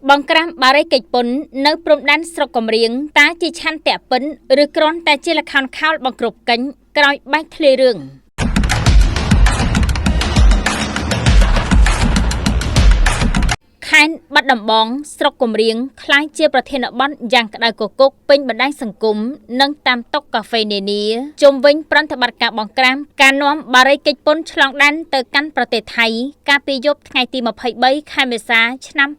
បង្ក្រាបបារីកិច្ចពន្ធនៅព្រំដែនស្រុកកំរៀងតើជាឆន្ទៈពិនឬគ្រាន់តែជាល្ខោនខោលបង្គ្រប់កិច្ចក្រោយបែកធ្លាយរឿងខេត្តបាត់ដំបងស្រុកកំរៀងក្លាយជាប្រធានបទយ៉ាងក្តៅគគុកពេញបណ្ដាញសង្គមនិងតាមតុកាហ្វេនានាជុំវិញប្រតិបត្តិការបង្ក្រាបការនាំបារីកិច្ចពន្ធឆ្លងដែនទៅកាន់ប្រទេសថៃកាលពីយប់ថ្ងៃទី23ខែមេសាឆ្នាំ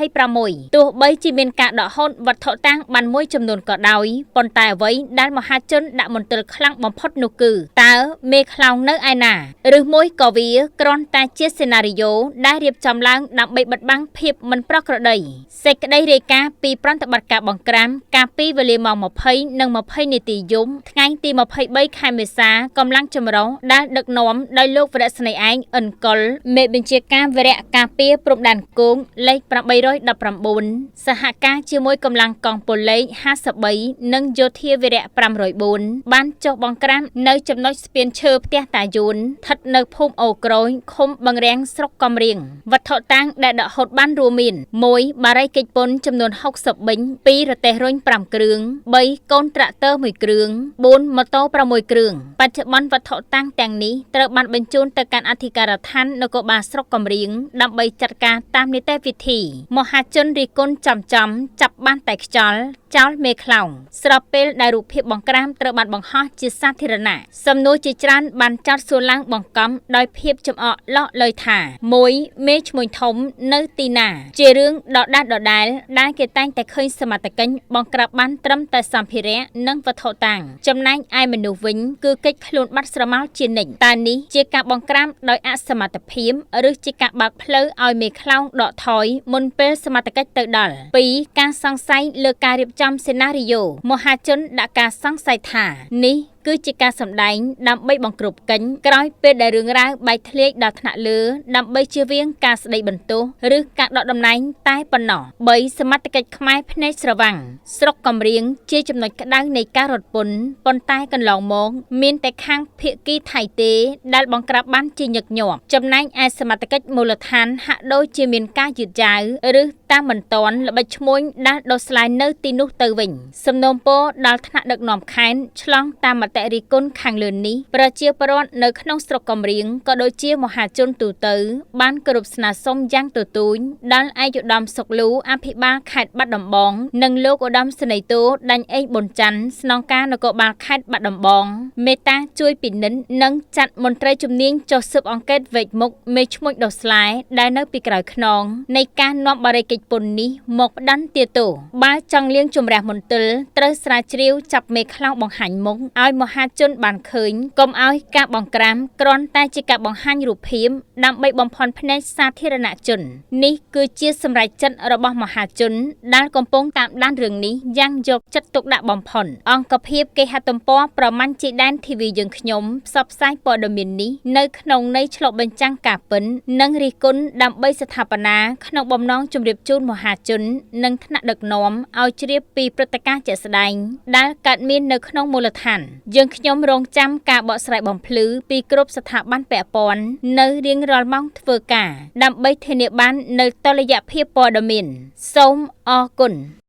2026ទោះបីជាមានការដកហូតវត្ថុតាងបានមួយចំនួនក៏ដោយប៉ុន្តែអ្វីដែលមហាជនដាក់មន្ទិលខ្លាំងបំផុតនោះគឺតើមេខ្លោងនៅឯណាឬមួយក៏វាគ្រាន់តែជាសេណារីយ៉ូដែលរៀបចំឡើងដើម្បីបិទបាំងភាពមិនប្រក្រតីសេចក្តីរាយការណ៍ពីប្រតិបត្តិការបង្ក្រាបកាលពីវេលាម៉ោង20:20នាទីយប់ថ្ងៃទី23ខែមេសាកម្លាំងចម្រុះដែលដឹកនាំដោយលោកវរៈស្នេហ៍ឯងអិនកុលមេបញ្ជាការវរៈការពារព្រំដែនគោកលេខ819សហការជាមួយកម្លាំងកងពលលេខ53និងយោធាវរៈ504បានចុះបង្ក្រាបនៅចំណុចស្ពានឈើផ្ទះតាយួនស្ថិតនៅភូមិអូក្រូចឃុំបឹងរាំងស្រុកកំរៀងវត្ថុតាងដែលដកហូតបានរួមមាន1បារីកិច្ចពន្ធចំនួន60បិញ2រទេះរុញ5គ្រឿង3កូនត្រាក់ទ័រ1គ្រឿង4ម៉ូតូ6គ្រឿងបច្ចុប្បន្នវត្ថុតាងទាំងនេះត្រូវបានបញ្ជូនទៅកាន់អធិការដ្ឋាននគរបាលស្រុកកំរៀងដើម្បីចាត់ការតាមនីតិវិធីមហាជនរិះគន់ចំចាប់បានតែខ្យល់ចោលមេខ្លោងស្របពេលដែលរូបភាពបង្ក្រាបត្រូវបានបង្ហោះជាសាធារណៈសំណួរជាច្រើនបានចោទសួរឡើងបង្កំដោយភាពចំអកឡកលើយថា1មេឈ្មួញធំនៅទីណាជារឿងដដែលដែលគេតែងតែឃើញសមត្ថកិច្ចបង្ក្រាបបានត្រឹមតែសម្ភារៈនិងវត្ថុតាងចំណែកឯមនុស្សវិញគឺកិច្ចខ្លួនបាត់ស្រមោលជានិច្ចតើនេះជាការបង្ក្រាបដោយអសមត្ថភាពឬជាការបើកផ្លូវឲ្យមេខ្លោងដកថយមុនពេលសមត្ថកិច្ចទៅដល់2ការសង្ស័យលើការរៀបចំសេណារីយ៉ូមហាជនដាក់ការសង្ស័យថានេះគឺជាការសម្ដែងដើម្បីបង្គ្រប់កិច្ចក្រោយពេលដែលរឿងរ៉ាវបែកធ្លាយដល់ថ្នាក់លើដើម្បីជៀសវាងការស្ដីបន្ទោសឬការដកតំណែងតែប៉ុណ្ណោះ3សមត្ថកិច្ចខ្មែរភ្នែកស្រវាំងស្រុកកំរៀងជាចំណុចក្តៅនៃការរត់ពន្ធប៉ុន្តែកន្លងមកមានតែខាងភាគីថៃទេដែលបង្ក្រាបបានជាញឹកញាប់ចំណែកឯសមត្ថកិច្ចមូលដ្ឋានហាក់ដូចជាមានការយឺតយ៉ាវឬតាមមិនទាន់ល្បិចឈ្មួញដែលដុសស្លាយនៅទីនោះទៅវិញសំណូមពរដល់ថ្នាក់ដឹកនាំខេត្តឆ្លងតាមមតិរិះគន់ខាងលើនេះប្រជាពលរដ្ឋនៅក្នុងស្រុកកំរៀងក៏ដូចជាមហាជនទូទៅបានគោរពស្នើសុំយ៉ាងទទូចដល់ឯកឧត្តមសុកលូអភិបាលខេត្តបាត់ដំបងនិងលោកឧត្តមសេនីយ៍តូដាញ់អេងប៊ុនច័ន្ទស្នងការនគរបាលខេត្តបាត់ដំបងមេត្តាជួយពិនិត្យនិងចាត់មន្ត្រីជំនាញចុះស៊ើបអង្កេតវែកមុខមេឈ្មួញដុសស្លែដែលនៅពីក្រោយខ្នងនៃការនាំបារីកិច្ចពន្ធនេះមកផ្ដន្ទាទោសបើចង់លាងជម្រះមន្ទិលត្រូវស្រាវជ្រាវចាប់មេខ្លោងបង្ហាញមុខឲ្យមហាជនបានឃើញកុំឲ្យការបង្ក្រាបគ្រាន់តែជាការបង្ហាញរូបភាពដើម្បីបំភាន់ភ្នែកសាធារណជននេះគឺជាសម្រេចចិត្តរបស់មហាជនដែលកំពុងតាមដានរឿងនេះយ៉ាងយកចិត្តទុកដាក់បំផុតអង្គភាពគេហទំព័រប្រមាញ់ជាដែនធីវីយើងខ្ញុំផ្សព្វផ្សាយព័ត៌មាននេះនៅក្នុងន័យឆ្លុះបញ្ចាំងការពិននិងរិះគន់ដើម្បីស្ថាបនាក្នុងបំណងជម្រាបជូនមហាជននិងថ្នាក់ដឹកនាំឲ្យជ្រាបពីព្រឹត្តិការណ៍ជាក់ស្ដែងដែលកើតមាននៅក្នុងមូលដ្ឋានយើងខ្ញុំរងចាំការបកស្រាយបំភ្លឺពីគ្រប់ស្ថាប័នពាក់ព័ន្ធនៅរៀងរាល់ម៉ោងធ្វើការដើម្បីធានាបាននូវតុល្យភាពព័ត៌មានសូមអរគុណ។